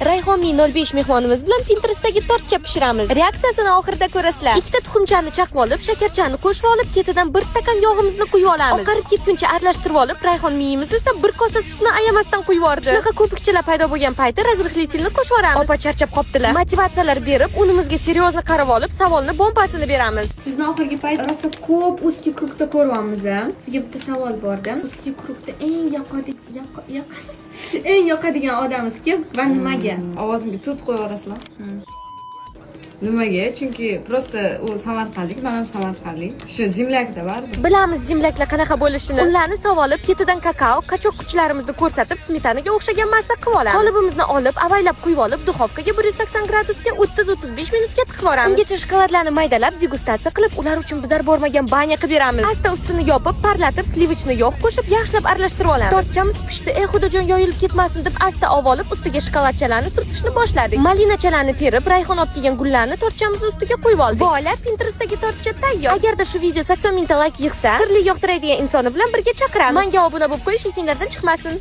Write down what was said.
Rayhon 05 mehmonimiz bilan Pinterestdagi tortcha pishiramiz. Reaksiyasini oxirida ko'rasizlar. Ikkita tuxumchani chaqib olib, shakarchani qo'shib olib, ketidan bir stakan yog'imizni quyib olamiz. Oqarib ketguncha aralashtirib olib, Rayhon miyimiz esa bir kosa sutni ayamasdan quyib yubordi. Shunaqa ko'pikchalar paydo bo'lgan payti разрыхлитель ni qo'shib yuboramiz. Opa charchab qopdilar. Motivatsiyalar berib, unimizga серьёзно qarab olib, savolni bombasini beramiz. Sizni oxirgi payt rosa ko'p узкий круг da ko'ryapmiz a. Sizga bitta savol borda. Узкий круг da eng yoqadigan odamimiz kim va nimaga? Ovozimga tut qo'yib yuborasizlar. Nimaga? Chunki просто u samarqandlik, man ham samarqandlik. Shu земляк da baribir. Bilamiz земляк lar qanaqa bo'lishini. Unlarni solib, ketidan kakao, качок kuchlarimizni ko'rsatib, smetanaga o'xshagan massa qilib olamiz. Qolibimizni olib, avaylab quyib olib, duxovkaga 180 gradusga 30-35 minutga tiqib yuboramiz. Ungacha shokoladlarni maydalab, degustatsiya qilib, ular uchun bizlar bormagan баня qilib beramiz. Asta ustini yopib, parlatib, сливочный yog' qo'shib, yaxshilab aralashtirib olamiz. Tortchamiz pishdi. "Ey Xudojon, yoyilib ketmasin", deb asta olib, ustiga shokoladchalarni surtishni boshladik. Malinachalarni terib, Rayhon olib kelgan gullarni tortchamiz ustiga qo'yib oldik. Voila, Pinterestdagi tortcha tayyor. Agarda shu video 80 mingta layk yig'sa, sirli yoqtiradigan insoni bilan birga chaqiramiz. Menga obuna bo'lib qo'yish esinglardan chiqmasin.